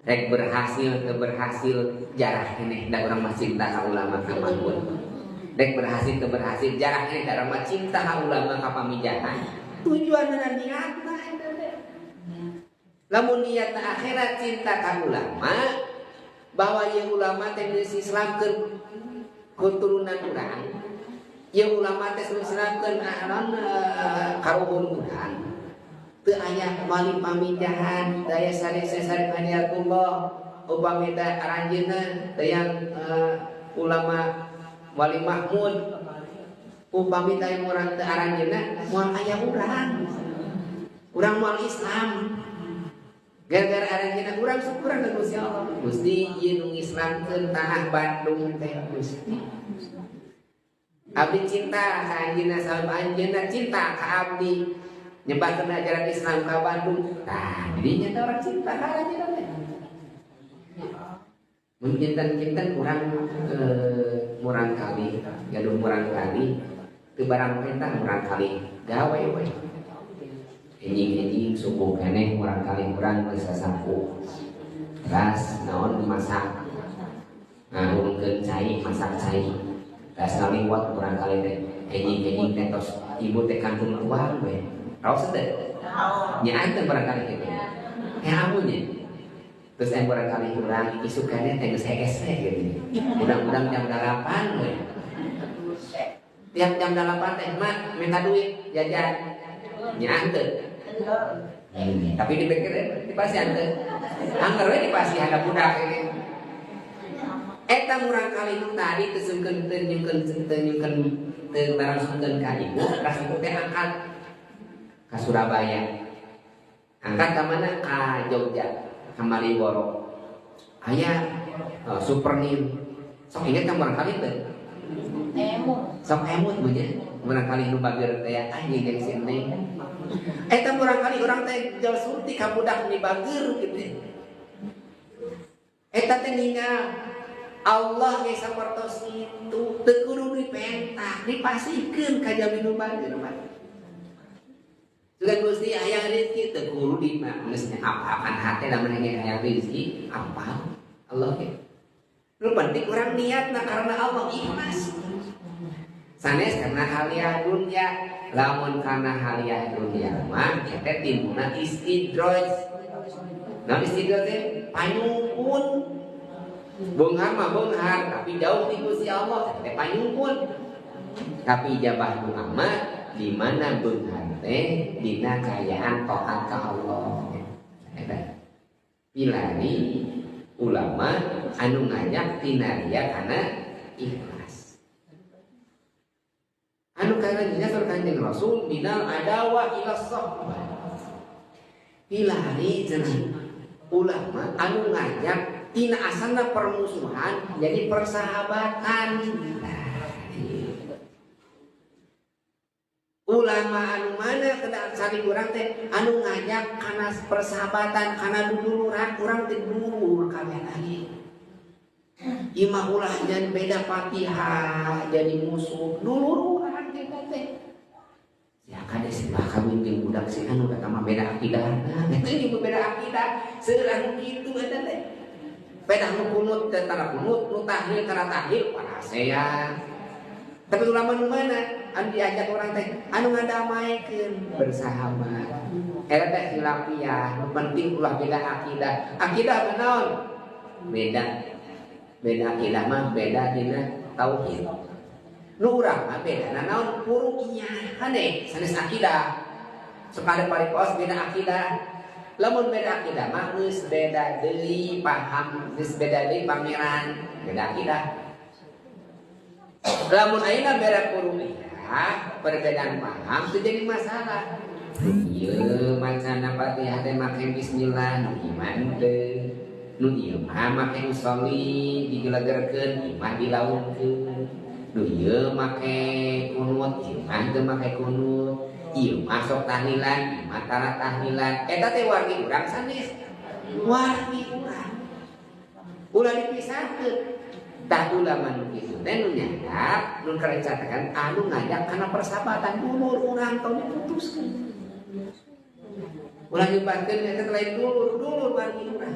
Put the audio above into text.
Rek berhasil teu berhasil jarah keneh da urang mah cinta ka ulama ka Mahmud. Rek berhasil teu berhasil jarah keneh da urang mah cinta ka ulama ka pamijahan. Tujuanna niatna eta teh. Lamun niatna akhirat cinta ka ulama bahwa ieu ulama teh geus Islamkeun keturunan urang. Ieu ulama teh geus Islamkeun karuhun urang. Teu aya wali pamijahan, teu aya sare-sare hadiatullah, upami teh aranjeunna teh yang ulama Wali Mahmud, upami teh urang teu aranjeunna moal aya urang. Urang moal Islam. Gara-gara aranjeunna urang syukuran ka Gusti Allah. Gusti ieu nu ngislamkeun tanah Bandung teh Gusti. Abdi cinta ka anjeunna sabab anjeunna cinta ka abdi. Nyebarkeun ajaran Islam ka Bandung. Tah, jadi nyata orang cinta ka anjeunna teh. Mun kinten-kinten urang murang kali, gaduh murang kali, teu barang pentah murang kali gawe we. Enjing-enjing subuh keneh murang kali urang geus sasapu. Teras naon masak. Ngahurungkeun cai, masak cai. Teras ngaliwat murang kali teh. Enjing-enjing teh tos ibu teh kantun tuang we. Raos teh? Nya teh barangkali kitu. Ya amunnya. Terus yang barangkali urang isukannya teh geus hees we gitu. Udang-udang jam 8 we. Tiap jam 8 teh mak minta duit jajan. Nya teh. Tapi dipikir dipasihan teh. Angger we dipasihan da budak ini. Eta murang kali nu tadi teu sungkeun teu nyungkeun teu nyungkeun teu barang sungkeun ka ibu, ras ibu teh angkat ka Surabaya. Angkat ka mana? Ka Jogja, ka Malioboro. Aya Supernin. Sok inget ka murang kali teh? Emut. Sok emut bu nya. Murang kali nu bageur teh anjing jeung si Neng. Eta murang kali urang teh jauh suntik ka budak ni bageur kitu. Eta teh ninggal Allah ge sapertos itu teu kudu dipentah, dipasihkeun ka jalmi nu bageur mah. Sugan Gusti hayang rezeki teu kudu di mah geus apa-apan hate lamun hayang rezeki apa Allah ge. Nu penting urang niatna karena Allah ikhlas. Sanes karena haliah dunya, lamun karena haliah dunya mah eta timbulna istidraj. Nah istidraj teh panyungkun. Beunghar mah beunghar tapi jauh ti Gusti Allah teh panyungkun. Tapi ijabah doa mah di mana beunghar teh dina kaayaan taat ka Allah. Eta pilari ulama anu ngajak tina ria kana ikhlas. Anu kana saur Kanjeng Rasul minal adawa ila sohbah. Pilari cenah ulama anu ngajak tina asalna permusuhan jadi persahabatan. Ulama anu mana kena cari urang teh anu ngajak kana persahabatan kana duduluran urang teh dulur kabeh lagi. Ieu mah ulah jangan beda Fatihah jadi musuh dulur urang kita teh. Ya kade si bah kawin jeung budak si anu eta mah beda akidah. Nah, eta ieu beda akidah seueur anu kitu eta teh. Beda nu kunut teh tara kunut, nu tahlil tara tahlil parasea. Tapi ulama nu mana anu diajak orang teh anu ngadamaikeun bersahabat. Eta teh khilafiyah, nu penting ulah beda akidah. Akidah mah naon? Beda. Beda akidah mah beda dina tauhid. Nu urang mah beda na naon? Furu'iyah. Hane sanes akidah. Sok ada paripos beda akidah. Lamun beda akidah mah geus beda deui paham, geus beda deui pameran, beda akidah. Lamun ayeuna beda furu'iyah, perbedaan paham teu jadi masalah. Ieu macana Fatihah teh make bismillah, nu ieu mah henteu. Nu ieu mah make usolli digelegerkeun, ieu mah dilaungkeun. Nu ieu make kunut, ieu mah teu make kunut. Ieu mah sok tahlilan, ieu mah tara tahlilan. Eta teh wargi urang sanes. Wargi urang. Ulah dipisahkeun. Tah ulama nu kitu teh nu nyandak, nu karecatakan anu ngajak kana persahabatan dulur urang tong diputuskeun. Ulah nyebatkeun eta lain dulur, dulur wargi urang.